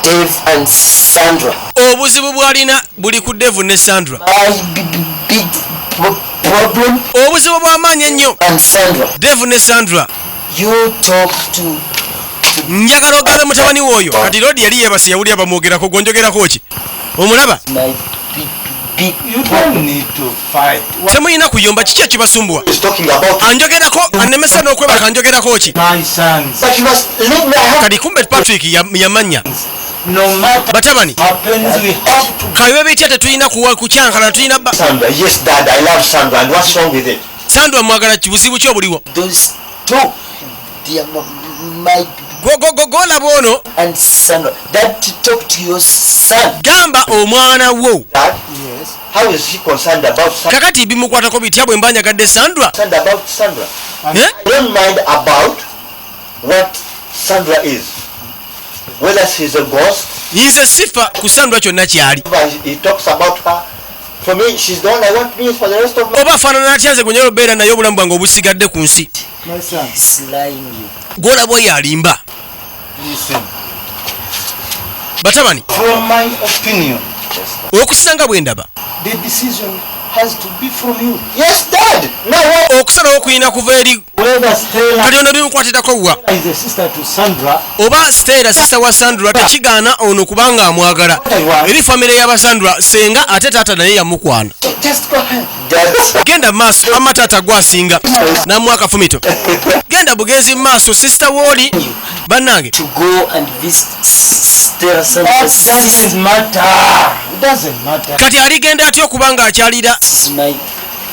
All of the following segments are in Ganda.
Dave and Sandra. Obuzibu bw'alina buli ku Dave ne Sandra. My big problem Obuzibu bw'amaanyi ennyo and Sandra. Dave ne Sandra. You talk to Njagala ogambe mutabani we oyo. Kati Lodi yali yeebase, yawulira bamwogerako. Gwonjogerako ki? Omulaba? My big big You don't need to fight. Temulina kuyomba. Kiki ekibasumbuwa? He's talking about. Anjogerako annemesa n'okwebaka. Njogerako ki? My sons, But you must leave me. I have. Kati kumbe Patrick yamanya. No matter Batabani, happens, we have to kabibe bitya, tetulina kuwa kukyankala, tulina ba Sandra, yes, Dad, I love Sandra. And what's wrong with it? Sandra mwagala, kibuzibu ki obuliwo? Those two. They are my Golaba ono. And Sandra. Dad, to talk to your son. Gamba omwana wo. Dad, Yes. how is he concerned about Sandra? Kakati bimukwatako bitya bwe mba nyagadde Sandra? Concerned about Sandra? Eh? I don't mind about what Sandra is. Whether she's a ghost, Nze sifa ku Sandra kyonna kyali. whatever he talks about her. For me, she's the one I want me for the rest of my Oba afaanana atya, nze gwe njagala obeera naye obulamu bwange obusigadde ku nsi. My son, He's lying you. Gwolaba oyo alimba. Listen. Batabani, From my opinion, okusanga bwe ndaba, the decision has to be from you. Yes, Dad. Now what? Okusalawo kulina kuva eri. Whether Stella Kati ono bimukwatirako wa? is a sister to Sandra, Oba Stella sister wa Sandra, tekigaana ono kubanga amwagala. Eri famire y'abasandra, senga ate taata naye yamukwana. Just go ahead. Dad, Genda maaso amma taata gwasinga namuwa akafumito. Genda bugenzi mu maaso, sister wooli bannange. To go and visit Stella That Sandra's doesn't sister matter. It doesn't matter. Kati aligenda atya okuba nga akyalira is my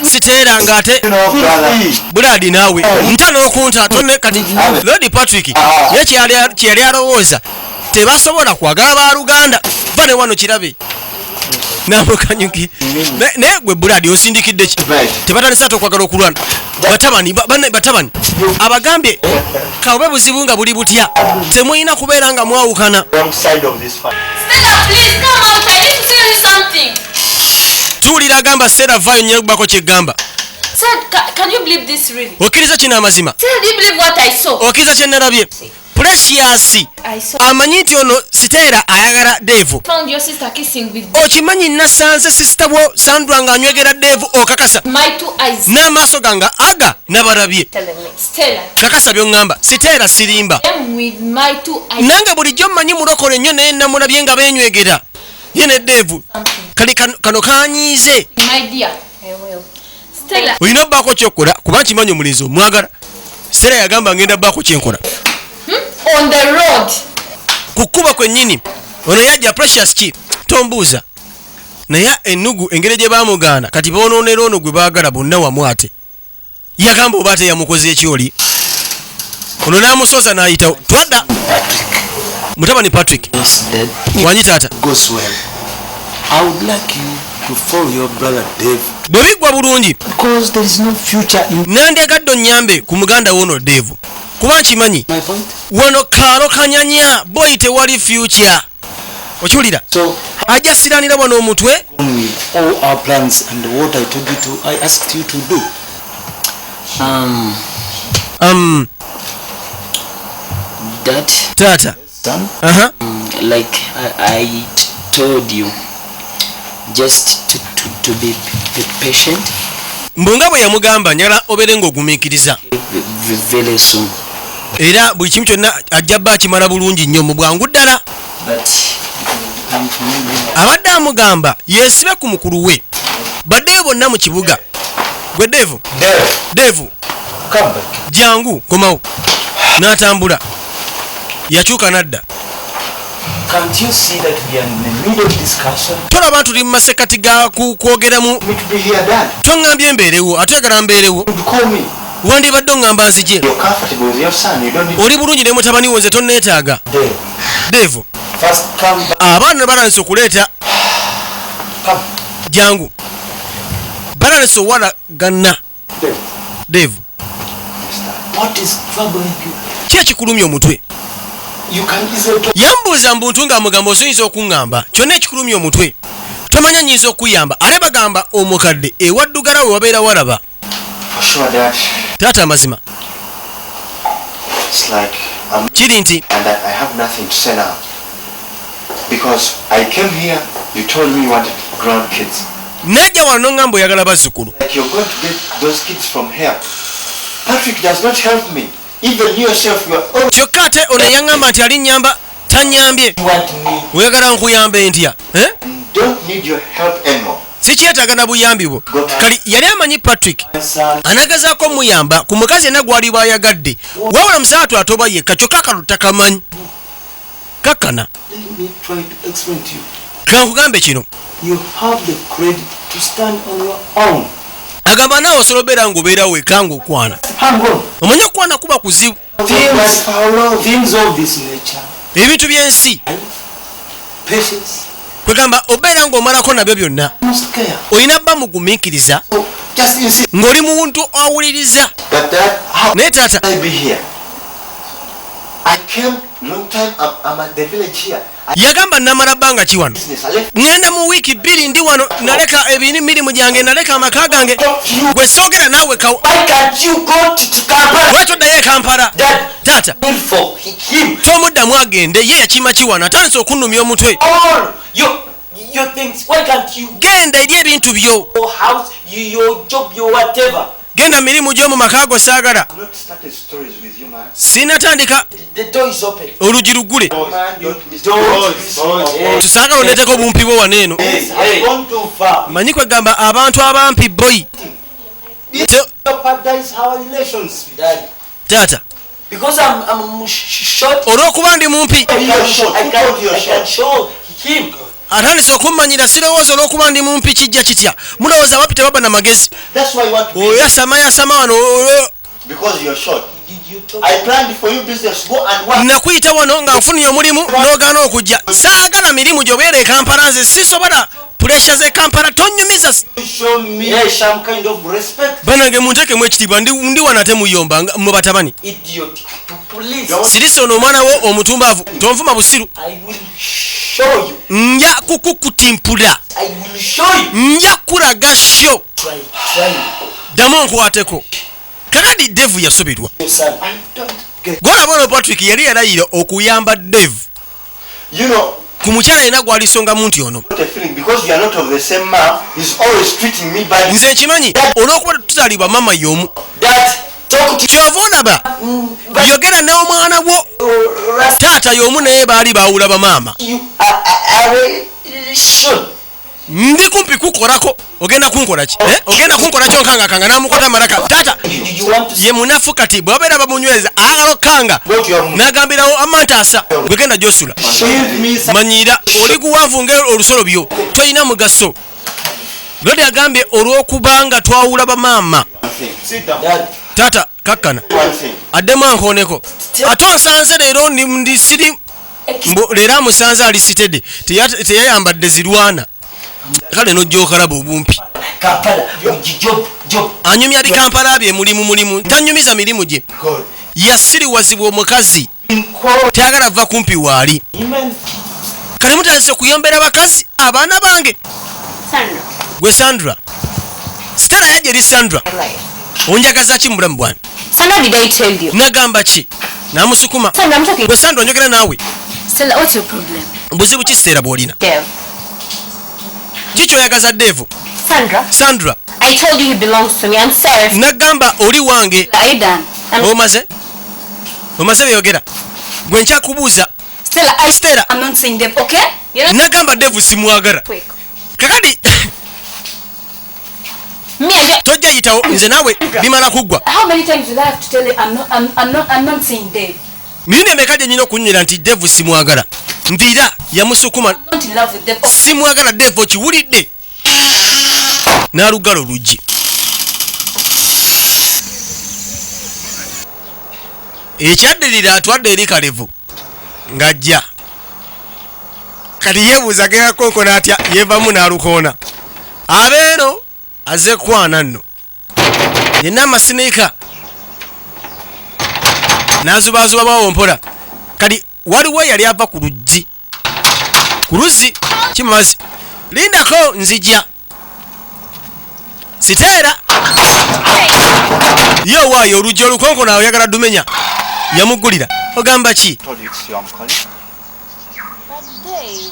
Siteera ng'ate you know, brother. Buladi naawe nta n'okunta tonne. Kati Lord Patrick ye kyeyali alowooza tebasobola kwagala baluganda va ne wano kirabe namukanyuki. Naye gwe Buladi osindikidde ki? Tebatandise ate okwagala okulwana. Batabani, batabani abagambye kabe buzibu nga buli butya, temulina kubeera nga mwawukana. Wrong side of this fight. Stella, please come out. I need to tell you something. Tuwulira agamba, "Stella, vaayo nyekubako kyeggamba." Sir, can you believe this really? Okkiriza kino amazima? Sir, do you believe what I saw? Okkiriza kye nalabye? Precious I saw. amanyi nti ono Siteera ayagala Dave. Found your sister kissing with Okimanyi nasanze sister wo Sandra ng'anywegera Dave? Okakasa? my two eyes. N'amaaso gange aga nabalabye. Telling me. Stella. Kakasa by'oŋŋamba, Siteera, sirimba. Them with my two eyes. Nange bulijjo mmanyi mulokole nnyo, naye namulabye nga beenywegera ye ne Dave. Kali kano kanyiize. My dear. I will. Stella. Olina bbaako kyokola kuba nkimanyi omulenzi omwagala. Siteera yagamba ngenda bbaako kyenkola. On the road. Ku kkuba kwennyini ono yajja. Precious ki tombuuza, naye ennugu engeri gye baamugaana kati boonoonera ono gwe baagala bonna wamu. Ate yagamba oba ate yamukoze ekyoli ono n'amusoza n'ayitawo. Twadda mutabani Patrick. Yes, Dad. Wanyi taata? Goes well. I would like you to follow your brother Dave Bwe biggwa bulungi, because there is no future in nandyagadde onnyambe ku muganda woono Dave, kuba nkimanyi my point. wano kaalo kanyanya boyi, tewali future. Okiwulira? So Ajja siranira wano omutwe. on with all our plans and what I told you to, I asked you to do. Dad, Taata. Son, Aha. like I told you, just to be patient. Mbu nga bwe yamugamba, njagala obeere ng'ogumiikiriza. Very soon. Era buli kimu kyonna ajja bba akimala bulungi nnyo mu bwangu ddala. But Abadde amugamba yeesibe ku mukulu we baddeyo bonna mu kibuga. Gwe Dave. Dave, Dave, come back. Jangu komawo. N'atambula yakyuka n'adda. Can't you see that we are in the middle of discussion? Tolaba tuli mu masekati ga kwogeramu? Me to be here, Dad. Toŋŋambye mbeerewo, ate oyagala mbeerewo. You call me. Wandibadde oŋŋamba nzije. You're comfortable with your son. You don't need. Oli bulungi ne mutabani wo, nze tonneetaaga. Dave, Dave, first come back. Abaana batandise okuleeta. Come. Jangu, batandise owalagana. Dave, Dave, what is troubling you? Ki ekikulumya omutwe? You can easily talk. Yambuuza mbuntu ng'amugamba osoyinza okuŋŋamba kyonna ekikulumya omutwe, tomanya nyinza okuyamba. Ate bagamba omukadde ewaddugala we wabeera walaba. For sure, Dad. Taata, amazima It's like I'm kiri nti and I have nothing to say now. Because I came here, you told me you wanted grandkids. Najja wano noŋŋamba oyagala bazzukulu. Like you're going to get those kids from here. Patrick does not help me. Even you yourself, you are always Kyokka ate ono yaŋŋamba nti ali nnyamba, tannyambye. You want me? Oyagala nkuyambe ntya, eh? Don't need your help anymore. Sikyetaaga na buyambi bwo. Kali yali amanyi Patrick My son. anagazaako muyamba ku mukazi yenna gwali bwayagadde, wabula musaatu atoba yekka, kyokka akalo takamanyi kakkana. Let me try to explain to you. Kankugambe kino. You have the credit to stand on your own. Agamba naawe osobola obeera ng'obeera weka ng'okwana. Hang on. Omanye okwana kuba kuzibu. Things, things of this nature. Ebintu by'ensi. Patience. Kwegamba obeera ng'omalako nabyo byonna. Must care. Olina bba mugumiikiriza. So just insist. Ng'oli muntu awuliriza. But Dad, how Naye taata, can I be here? I came long time. I'm at the village here. I yagamba namala bbanga ki wano? business. I left. Ŋŋenda mu wiiki 2 ndi wano, naleka emirimu gyange, naleka amaka gange. Gwe soogera naawe ka. Why can't you go to Kampala? Lwaki oddayo e Kampala? Dad, Taata, will for him. tomuddamu agende, ye yakima ki wano, atandise okunnumya omutwe. All your things. Why can't you Genda eri ebintu byo. your house, your job, your whatever? Genda mirimu gy'omu maka go, saagala. I've not started stories with you, man. Sinatandika. The door is open. Oluggi luggule. Man, don't miss. Boys, Tusaagala ondeeteko obumpi bwo wano eno. Hey, has gone too far. Manyi kwegamba abantu abampi boyi. Jeopardize our relations. Daddy. Taata, Because I'm short. olw'okuba ndi mumpi, I can, short. I Who can, told you you're I can short? show him. Atandise okummanyira. Sirowooza olw'okuba ndi mumpi kijja kitya. Mulowooza abampi tebaba na magezi? That's why you want to be Oyasama yasama wano because you're short. You talk. I planned for you business. Go and work. Nakuyita wano nga nfunye omulimu n'ogaana okujja. Saagala mirimu gy'obeera e Kampala, nze sisobola puresha z'e Kampala, tonnyumiza. Show me some kind of respect. Banange, munteekemu ekitiibwa, ndi wano ate muyomba nga- mwe batabani. Idiot. Please. Sirisa ono omwana wo omutumbaavu, tonvuma busiru. I will show you. Nja kukukutimpula. I will show you. Nja kulaga sho. Try, try. Ddamu onkwateko. Kakati Devu yasoberwa. Your son. I don't get. Gwolaba ono Patrick yali yalayira okuyamba Devu You know ku mukyala yenna gwalisongamu nti ono. what a feeling because you are not of the same man. He's always treating me bad. Nze nkimanyi olw'okuba tutuzaalibwa mama y'omu. Dad, talk to Kyova olaba but yogera n'omwana wo. Taata y'omu naye baali baawula bamaama. you I will show. Ndi kumpi kukolako, ogenda kunkola ki? Eh? Ogenda kunkola kyonkangakanga n'amukwata malaka taata. You want to Ye munafu kati bw'ababeera bamunyweza ayagala okkanga Go to your room. n'agambirawo amantaasa gwegenda gyosula. Give me some Manyira oli guwanvu nga olusolo byo tolina mugaso. Lodi agambye olw'okubanga twawula bamaama. One thing. Sit down. Dad, Taata kakkana. One thing. Addemu ankooneko ate onsanze leero ndi siri mbu leero amusanze ali sitede, teyayambadde zirwana kale nojja okalaba obumpi. Kampala, job, job. Anyumya bikampala bye mulimu mulimu, tanyumiza mirimu gye. God. Yasiriwazibwa omukazi, teyagala va kumpi waali. Amen. Kale mutandise okuyombera bakazi abaana bange. Sandra. Gwe Sandra, Stella yajja eri Sandra. Onjagaza ki mu bulamu bwange? Sandra, did I tell you? Nagamba ki? Namusukuma. Sandra, I'm talking. Gwe Sandra, njogera naawe. Stella, what's your problem? Buzibu ki Stella bw'olina? Dev. Ki kyoyagaza Devu? Sandra, Sandra, I told you he belongs to me. I'm sorry. Nagamba oli wange. Are you done? I'm Omaze omaze byeyogera gwe nkyakubuuza. Stella, I Stella. I'm not saying Dev, okay? You're not Nagamba Devu simwagala. quick. Kakati Me, I don't. tojja yitawo, nze naawe bimala kuggwa. How many times will I have to tell you I'm not saying Dev? Mirundi emeka gye nyina okunywera nti Devu simwagala? Nviira, yamusukuma. I'm not in love with Dev. Oh, Simwagala Devu, okiwulidde? N'alugala oluggi. Ekyaddirira atwadde eri kalevu ng'ajja kati yeebuuza genda konkona atya, yeevamu n'alukoona abeeno azze kwana nno yenna amasinika n'azubaazuba bawo mpola. Kati waliwo yali ava ku luggi ku luzzi kimazi, lindako nzija siteera ye owaayo oluggi olukonkona oyagala dumenya, yamuggulira. Ogamba ki? Told you it's you I'm calling. Dave,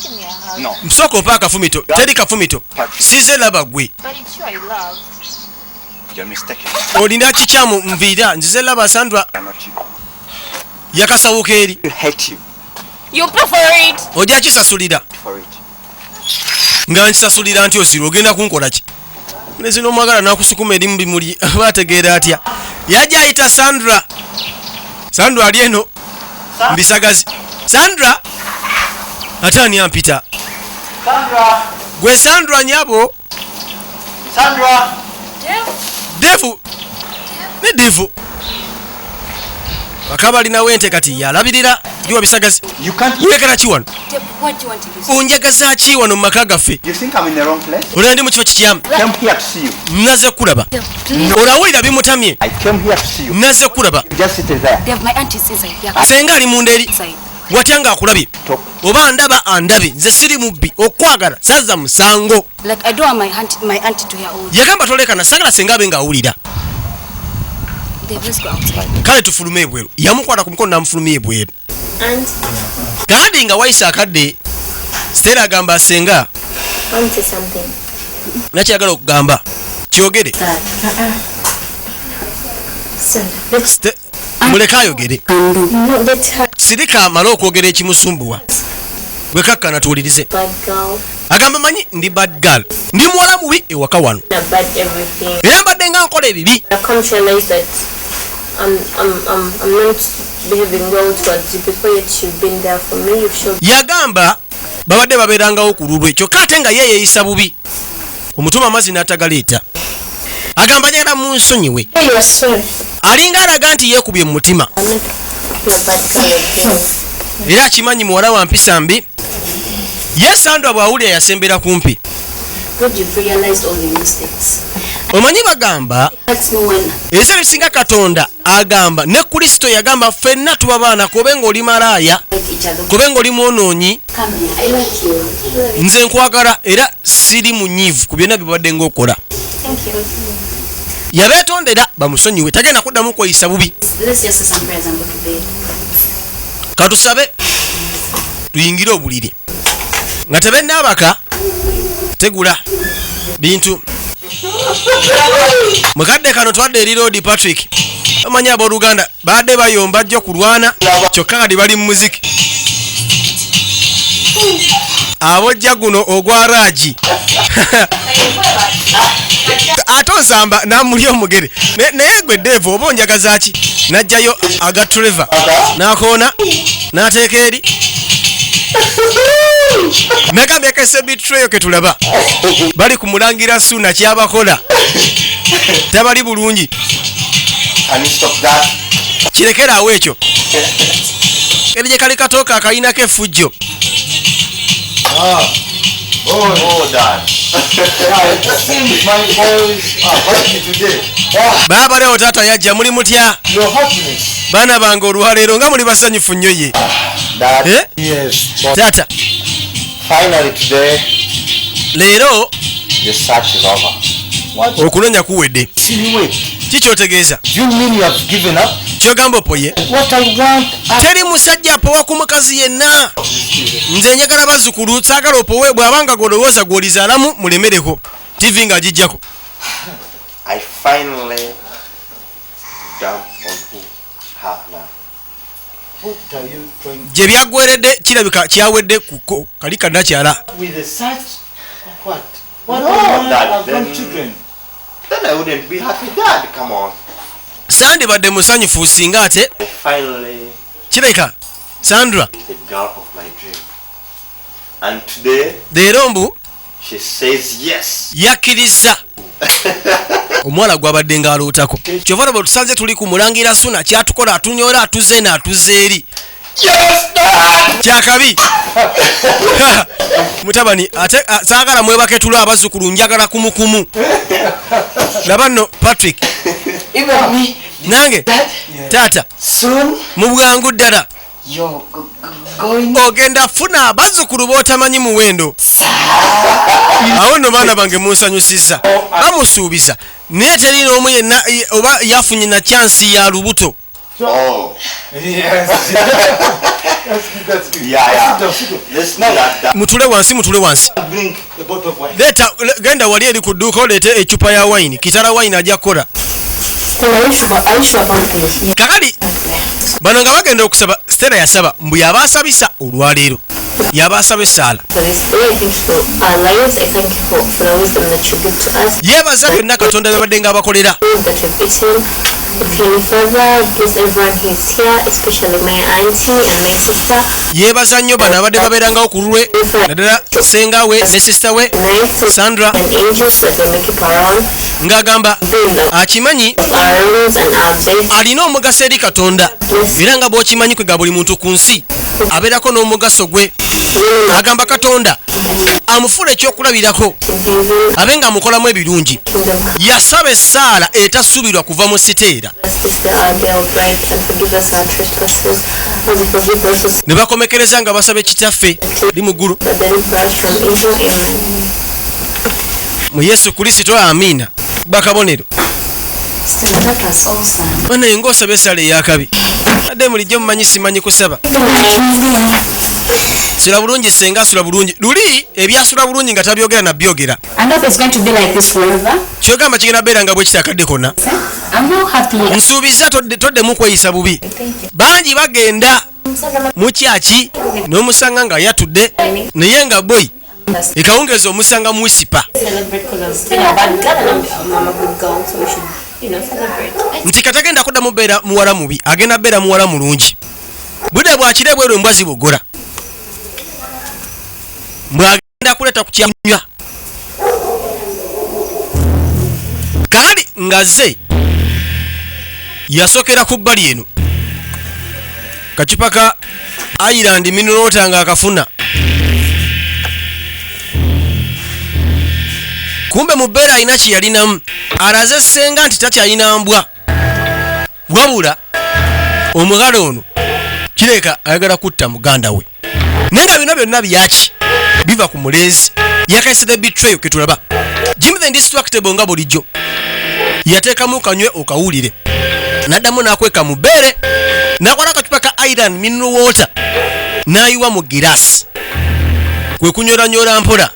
give me a hug. No. Nsooka ompa akafumito. Teri kafumito, size laba gwe. But it's you I love. You're mistaken. Olina kikyamu, nviira, nzize laba Sandra. I'm not you. Yakasawuka eri. You hate you You pay for it. Ojja kisasulira. for it. Nga nkisasulira nti osirwa ogenda kunkola ki? Nezino omwagala nakusukuma eri mu bimuli, aba ategeera atya? Yajja ayita Sandra. Sandra ali eno mbisagazi. Sandra, ate ani ampita? Sandra! Gwe Sandra, nyabo. Sandra! Devu ne Devu bakaba alinawo ente, kati yalabirira giwa bisagazi. You can't. Wekera ki wano? Dave, what do you want to do? Onjagaza ki wano mu maka gaffe? You think I'm in the wrong place? Olaba ndi mu kifo kikyamu? I came here to see you. Naze kulaba. Dave, please. Olawulira bimutamye. I came here to see you. Naze kulaba. You just sit there. Dave, my aunt is inside. Yeah, Senga ali munda eri. inside. Watya nga akulabye? Talk. Oba ndaba andabe, nze siri mubbi, okwagala sazza musango. Like, I don't want my auntie to hear all. Yagamba tolekana, sagala senga abe ng'awulira. Dave, let's go outside. Kale tufulume ebweru. Yamukwata ku mukono n'amufulumya ebweru. And Kandi nga wayise akadde, Stella agamba senga I want to say something. nakyagala okugamba kyogere. Dad. Sandra, let's Muleke ayogere. no, let her Sirika amale okwogera ekimusumbuwa, gwe kakkana tuwulirize. bad girl. Agamba manyi ndi bad girl, ndi muwala mubi ewaka wano. A bad everything. Era mbadde nga nkola ebibi. I come to realize that I'm not behaving well towards you before, yet you've been there for me. You've showed Yagamba babadde babeerangawo ku lulwe, kyokka ate nga ye yeeyisa bubi, omutuma amazzi n'atagaleeta. Agamba njagala munsonyiwe. Hey, you're sorry. Alinga alaga nti yeekubye mu mutima. I'm not a bad girl again. Era akimanyi muwala wa mpisa mbi ye. Sandra bw'awulira yasembera kumpi. Good, you've realized all your mistakes. Omanyi bagamba Hurts me when ebiseera ebisinga Katonda agamba ne Kristo yagamba ffenna tuba baana, kobe ng'oli malaaya, like each other. kobe ng'oli mwonoonyi. Come here. I like you. Nze nkwagala era siri munyiivu ku byonna byebadde ng'okola. Thank you. Yabeetondera bamusonyiwe, tagenda kuddamu kweyisa bubi. Let's just say some prayers and go to bed. Katusabe tuyingire obuliri nga tebennaabaka. Tegula bintu mukadde kano twadde eri Lord Patrick. Bamanyi abooluganda badde bayomba jjo kulwana, kyokka kati bali mu muziki abojja guno ogwa raagi ate osamba namuli omugere. Naye gwe Deeva oba onjagaza ki? Najjayo aga Trevor n'akoona n'ateeka eri, nagambye kese bitreyo ketulaba bali kumulangira Suna kyabakola tabali bulungi. Can you stop that? Kirekeraawo ekyo, eri gye kali katooka akalinako effujjo. Oh, Dad. Yeah, it seems my boys are happy today. Baaba leero taata yajja, muli mutya? Your happiness. Baana bange, olwaleero nga muli basanyufu nnyo ye. Dad, Eh? Yes, but Taata. finally today, Leero the search is over. What okunoonya kuwedde. insinuate? Kikyotegeeza? Do you mean you have given up? Kyogamba opoye? What I want, I Teri musajja apowa ku mukazi yenna. Nze njagala bazzukulu, saagala opowe. Bw'abanga gwolowooza gw'olizaalamu, mulemereko TV ng'agijjako. I finally dump on who her now. What are you trying Gye byaggweredde, kirabika kyawedde kuko kali kannakyala. With the search? What? What No, I want Dad, are then- grandchildren. Then I wouldn't be happy, Dad. Come on. Sandibadde musanyufu singa ate I finally kireka Sandra the girl of my dream. And today leero mbu she says yes. Yakkiriza omuwala gwabadde ng'alootako. Kyova laba tusanze tuli ku mulangira Suna kyatukola, atunyola, atuze eno, atuze eri. Yes, Dad! Kyakabi mutabani, ate saagala mwebake tulo, abazzukulu njagala kumukumu. Laba nno Patrick. Even me, Nange Dad, taata, soon mu bwangu ddala you're going. Ogenda funa abazzukulu b'otamanyi muwendo. Awo nno baana bange munsanyusizza. Bamusuubiza naye teri n'omu yenna oba yafunye na chance ya lubuto. Oh. Yes. That's good, that's good. Yeah, yeah. Sit down, sit down. Let's do that. that. Mutule wansi, mutule wansi. Bring the bottle of wine. Leeta, genda wali eri ku dduuka oleete ecupa ya wayini. Kitala wayini ajja kukola. Stella, are you sure, are you sure about this? Yeah. Kakali bano nga bagenda okusaba, Stella yasaba mbu yaba asabisa olwaleero, yaba asaba essaala. For this day, I thank you for our lives. I thank you for the wisdom that you give to us, Yeebaza byonna Katonda byabadde nga abakolera. Food that we've eaten. Heavenly Father, bless everyone who is here, especially my auntie and my sister. Yeebaza nnyo bano abadde babeerangawo ku lulwe, naddala senga we ne sisita we Knights Sandra, and angels that they make it around, ng'agamba be in the akimanyi our rooms and our beds. alina omugaso eri Katonda, era nga bw'okimanyi kwega buli muntu ku nsi abeerako n'omugaso gwe. Agamba Katonda amufuula ekyokulabirako, In heaven, abe nga amukolamu ebirungi. kingdom come. Yasaba essaala etasuubirwa kuva mu Siteera. Bless this day our day of bread and forgive us our trespasses as we forgive those who sin. Ne bakomekereza nga basaba ekitaffe li mu ggulu, But deliver us from evil. Amen. mu Yesu Kristo, amiina. Bakabonero. Stella, that was awesome. Banaye, ngaosaba essaala eyakabi adde mulijjo mumanyi simanyi kusaba. Sula bulungi senga, sula bulungi. Luli ebyasula bulungi nga tabyogera nabyogera. I hope it's going to be like this forever. Kyogamba kigenda beera nga bwe kitakadde konna. I'm not happy. Nsuubiza toddemu kweyisa bubi. Bangi bagenda mu kyaki n'omusanga nga yatudde, naye nga boy ekawungeezi omusanga mu wisipa. Celebrate because I've been a bad girl and I'm a good girl, so we should celebrate. Nti katagenda kuddamu beera muwala mubi, agenda beera muwala mulungi. Budde bwakire bweru, embwa zibogola, mbwagenda kuleeta ku kyakunywa. Kakati nga ze yasokera ku bbali eno kacupa ka Island mineral water nga akafuna, kumbe mu bbeera alina kye yalinamu. Alaze ssenga nti takyalina mbwa, wabula omugala ono kireka ayagala kutta muganda we. Naye nga bino byonna byaki biva ku mulenzi yakaise the betrayal. Ketulaba Jim the Indestructible nga bulijjo yateekamu kanywe okawulire, naddamu n'akweka mu bbeere, n'akwata akacupa ka Island mineral water n'ayiwa mu giraasi, kwe kunyolanyola mpola.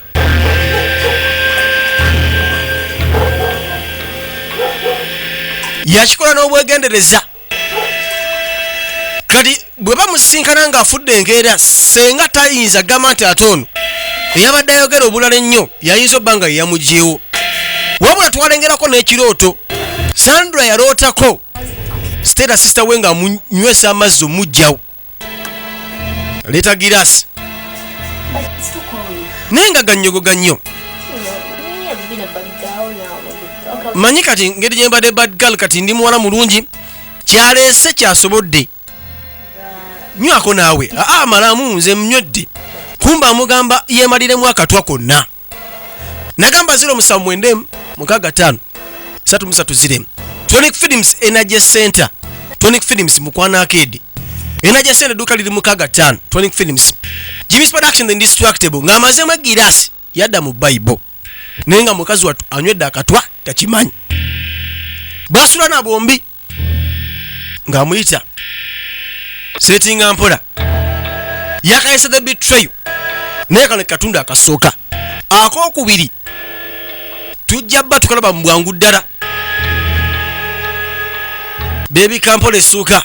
Yakikola n'obwegendereza. Kati bwe bamusinkana ng'afudde enkeera, senga tayinza gamba nti ate ono eyabadde ayogera obulala ennyo yayinza obba nga yeyamugyewo. Wabula twalengerako n'ekirooto Sandra yalootako Stella sister we ng'amunywesa amazzi omugjawo, leeta giraasi. But it's too cold. Naye nga gannyogoga nnyo. Me, I've been a bad girl, now I'm a good girl. Manyi kati ngeri gye mbadde bad girl, kati ndi muwala mulungi. Kyaleese kyasobodde nywako naawe. Aa, malamu nze mnywedde. Kumba amugamba yeemaliremu akatwa konna. Nagamba 079 65 33 0. Tonic Films Energy Center, Tonic Films Mukwana Arcade, Energy Center, edduuka liri 65. Tonic Films, Jimmy's Production the Indestructible. Ng'amazeemu egiraasi yadda mu Bible, naye nga mukazi wattu anywedde akatwa takimanyi. Basula na bombi ng'amuyita setinga mpola yakayisa the betrayal. Naye kano katundu akasooka, akokubiri tujja bba tukalaba mu bwangu ddala. Beebika mpola essuuka.